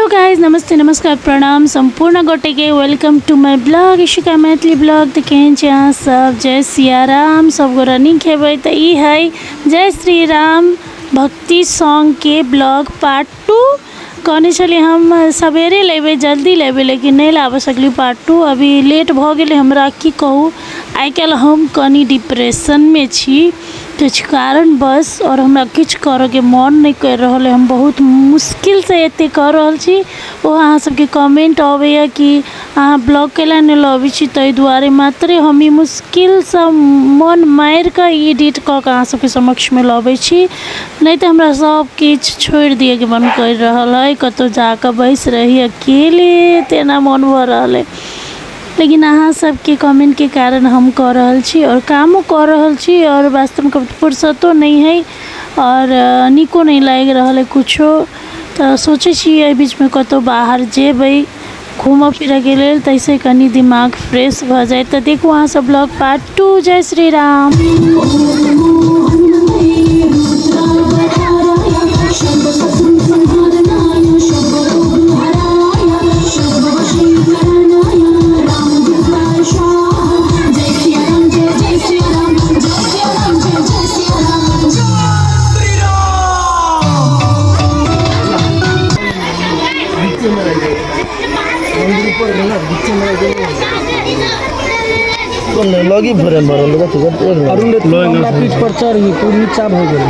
Hello guys, नमस्ते, नमस्कार, प्रणाम सम्पूर्ण गोटे के। Welcome to my blog Ishika Maithili blog. तऽ केहन छी अहाँ सब? जय सिया राम। सब गोरा नीक हेबै। तऽ ई है जय श्री राम भक्ति सॉन्ग के ब्लॉग पार्ट 2। कहने छलियै हम सवेरे लेबै, जल्दी लेबै, लेकिन नहि लाबऽ सकली पार्ट 2। अभी लेट भऽ गेलै। हमरा की कहू, आइ काल्हि हम कनि डिप्रेशनमे छी किछु कारणवश, आओर हमरा किछु करऽके मोन नहि करि रहल अइ। हम बहुत मुश्किलसँ एतेक कऽ रहल छी। ओ अहाँ सबके कमेन्ट अबैए कि अहाँ ब्लॉग कैला नहि लबै छी, ताहि दुआरे मात्रे हम ई मुश्किलसँ मोन मारिकऽ ई एडिट कऽ कऽ अहाँ सबके समक्षमे लबै छी। नहि तऽ हमरा सब किछु छोड़ि दियैके मन करि रहल अइ, कतहु जाकऽ बैसि रही अकेले, तेना मोन भऽ रहल अइ। लेकिन अहाँ सबके कमेन्टके कारण हम कऽ रहल छी आओर कामो कऽ रहल छी। आओर वास्तवमे कहू तऽ फुर्सतो नहि हइ आओर नीको नहि लागि रहल अइ किछो। तऽ सोचै छी एहि बीचमे कतहु बाहर जेबै घूमऽ फिरऽके लेल, ताहिसँ कनि दिमाग फ्रेश भऽ जायत। तऽ देखू अहाँ सब ब्लॉग पार्ट 2। जय श्री राम। लगी भरे मरल अरुण रे, तू हमरा पीठ पर चढ़ी, तू नीचा भऽ गेल।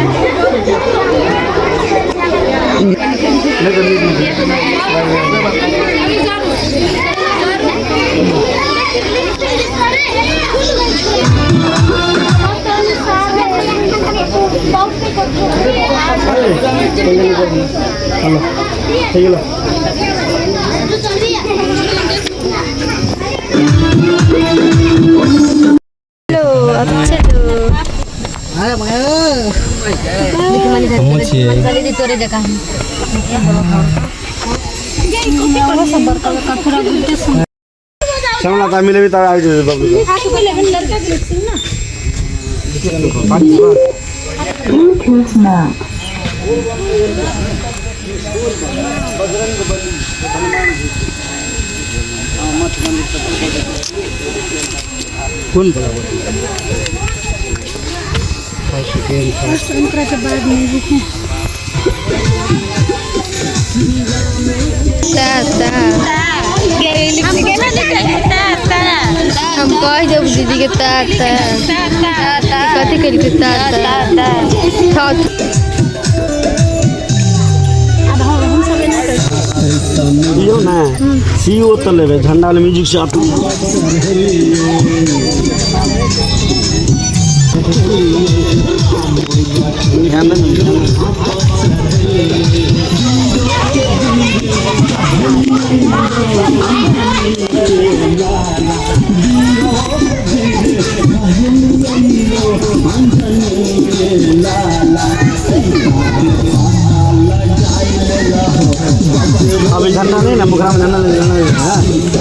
सामना त मिलेबी त आबि जेबै बाबू। कोन हम कह देब दीदी के ता ता कथी केलकै ता ता था। दियौ ने सीओ तऽ लेबै झंडा वाला म्यूजिक से आटू। ध्यान दे ने, ध्यान दे। अभी झंडा नहीं ना, मुखरा में झंडा नहीं, झंडा नहीं है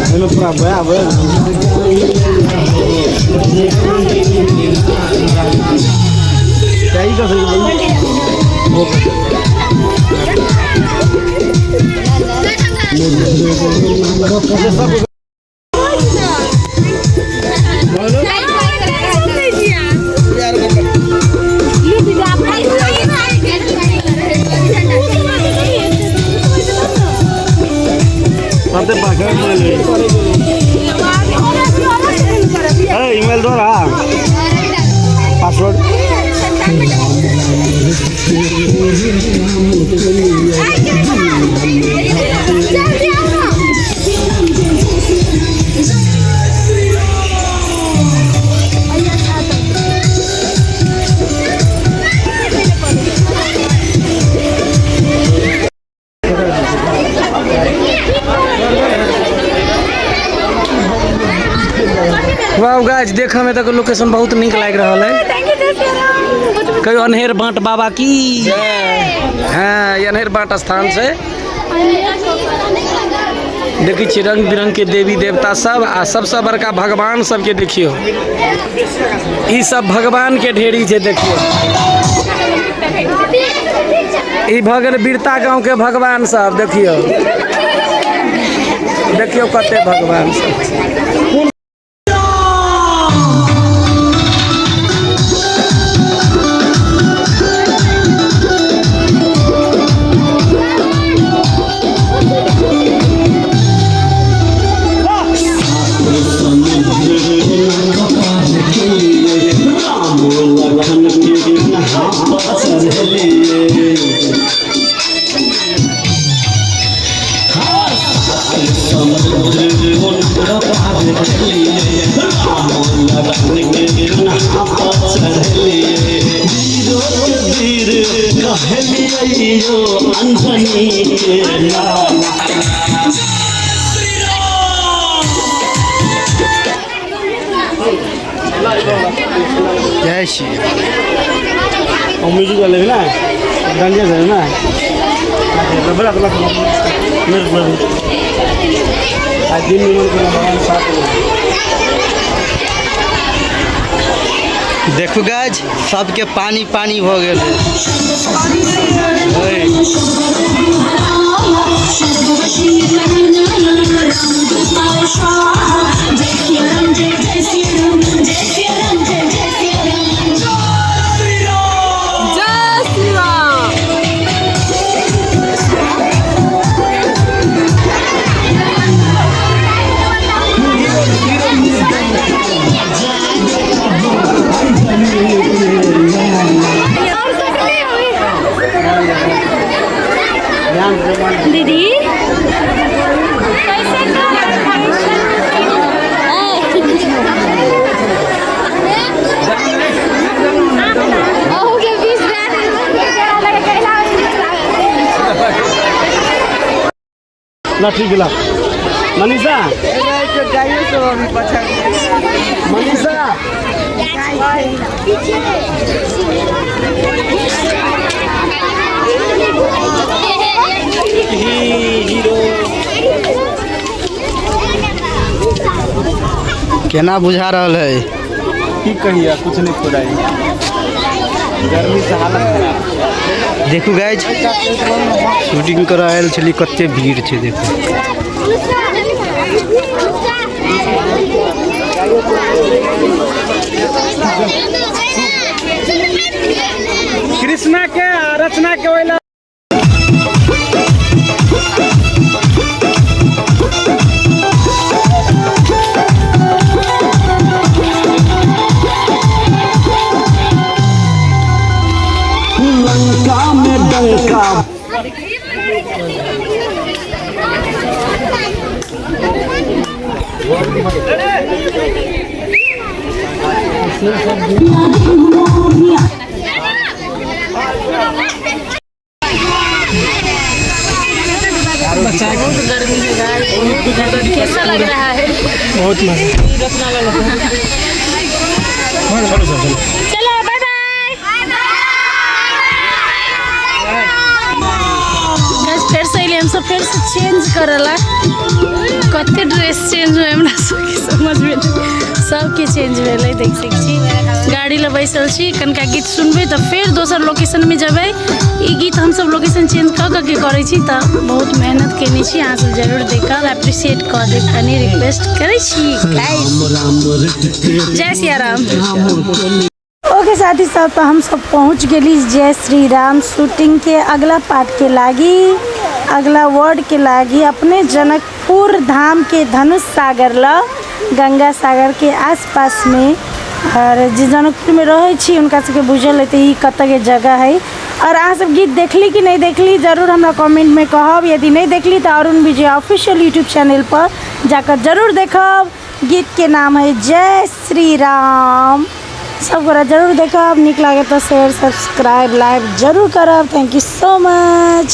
एहिमे पूरा बया बया क्या ही कर सकते सब। सबसे पाखर ईमेल दो रहा पासवर्ड। वाह गाइस, देखऽ में तऽ लोकेशन बहुत नीक लागि रहल है। कहियो अन्हेर बाट बाबा की। हाँ, ई अन्हेर बाट स्थान छै। देखै छियै रंग बिरंग के देवी देवता सब आ सबसँ बड़का भगवान सबके। देखियौ, ई सब भगवान के ढेरी छै। देखियौ, ई भऽ गेल बीरता गाँव के भगवान सब। देखियौ। देखियौ कते भगवान सब छै। जय श्री और म्यूजिक वाले ना डंडे से ना बड़ा बड़ा मेरे आज दिन में भगवान साथ देखू गाज सबके पानी पानी भऽ गेल दीदी अहूके बीच ना ठीक ला मनीषा मनीषा केना बुझा रहल है की कहिए कुछ नहीं खोदाई गर्मी से हालत खराब। देखू गाइज शूटिंग करऽ आयल छली कते भीड़ छै देखू। कृष्णा के आ रचना के ओइला लंका में डंका बहुत गर्मी है गाइस, कैसा लग रहा है? बहुत मजा। चलो बाय बाय। गाइस फेर से अइली हमसब, फेर से चेंज करला। कते ड्रेस चेंज हुए हमरा सबके समझ में नहीं। सबके चेंज भेलै, देख सकै छी। गाड़ी लए बैसल छी, कनिका गीत सुनबै तऽ फेर दोसर लोकेशनमे जेबै। ई गीत हमसब लोकेशन चेंज कऽ कऽ के करै छी तऽ बहुत मेहनत केने छी। अहाँ सब जरूर देखब, अप्रिशिएट कऽ देब, कनि रिक्वेस्ट करै छी गाइस। जय सिया राम। ओके साथी सब, तो हम सब पहुँच गेली जय श्री राम शूटिंग के अगला पार्ट के लागी, अगला वर्ड के लागी, अपने जनकपुर धाम के धनुष सागर ल गंगा सागर के आसपास में। और जे जनकपुर में रहै छी हुनका सबके बुझल हेतै ई कतऽ के जगह है। और अहाँ सब गीत देखली कि नहीं देखली जरूर हमरा कमेंट में कहब। यदि नहीं देखली तो अरुण विजय ऑफिशियल यूट्यूब चैनल पर जाकर जरूर देखब। गीत के नाम है जय श्री राम। सब गोरा जरूर देखब, नीक लागे तो शेयर सब्सक्राइब लाइक जरूर करब। Thank you so much.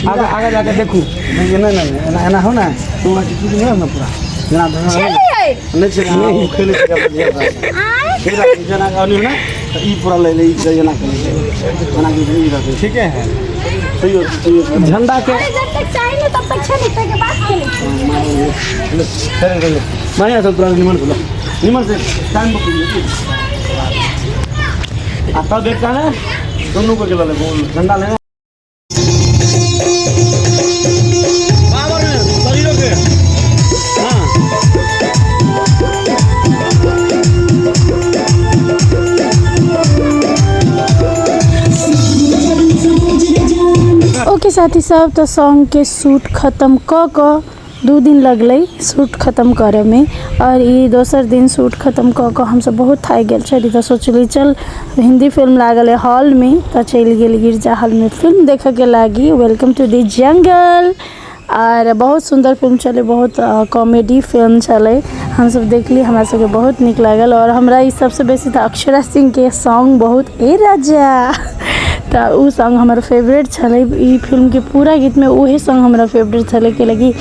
आगे आगे जाके देखू नहीं नहीं नहीं एना एना हो ना तू वहाँ चीज नहीं ना पूरा जेना नहीं छै नहीं खेले छै जेना कहनी हो ना तऽ ई पूरा ले ले ई जेना के जेना के ई रहतै ठीके है। तैयो तैयो झंडा के जब तक चाही ने तब तक छै, नहीं के बाद खेलै छै। ले फेर ले बढ़िया सब तोरा निमन से लो निमन से टाइम बुक आ तब एक ना दोनों को ले बोल झंडा लेना शरीरों के हाँ। ओके साथी सब, तऽ सॉन्गके शूट खत्म कऽ कऽ 2 दिन लगलै शूट खत्म करैमे, और ई दोसर दिन शूट खत्म कऽ कऽ हमसब बहुत थाकि गेल छली, तऽ सोचली चल हिंदी फिल्म लागल है हॉलमे, तऽ चलि गेली गिरजा हॉलमे फिल्म देखैके लागी, welcome two द जंगल। और बहुत सुन्दर फिल्म छलै, बहुत कॉमेडी फिल्म छलै, हमसब देखली, हमरा सबके बहुत नीक लागल। और हमरा ई सबसँ बेसी तऽ अक्षरा सिंहके सॉन्ग बहुत ए राजा, तऽ ओ सॉन्ग हमर फेवरेट छलै। ई फिल्मके पूरा गीतमे उहे सॉन्ग हमरा फेवरेट छलै, कैलाकि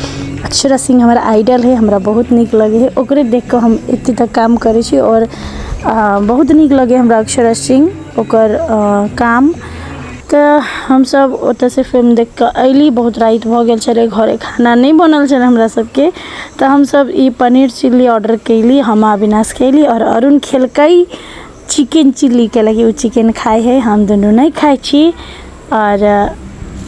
अक्षरा सिंह हमर आइडल है, हमरा बहुत नीक लगै है, ओकरे देख कऽ हम एते तक काम करै छी और बहुत नीक लगै हमरा अक्षरा सिंह ओकर काम। तऽ हमसब ओतऽसँ फिल्म देख कऽ अयली, बहुत राति भऽ गेल छलै, घरे खाना नहि बनल छलै हमरा सबके, तऽ हमसब ई पनीर चिल्ली ऑर्डर कयली, हम आ अविनाश खयली और अरुण खेलकै चिकन चिल्ली, कैलाकि ओ चिकन खाइ है, हम दुनू नहि खाइ छी और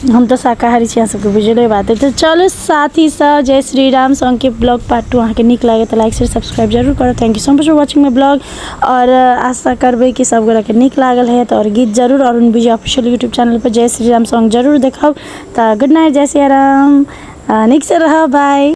हम तऽ शाकाहारी छी, अहाँ सबके बुझले बात है। तऽ चलू साथी सब, जय श्री राम सॉन्गके ब्लॉग पार्ट 2 अहाँके नीक लागै तऽ लाइक शेयर सब्सक्राइब जरूर करब। Thank you so much for watching my blog, और आशा करबै कि सब गोटाके नीक लागल हैत और गीत जरूर अरुण विजय ऑफिशियल यूट्यूब चैनल पर जय श्री राम सॉन्ग जरूर देखब। तऽ गुड नाइट, जय सिया राम, नीकसँ रहब, बाय।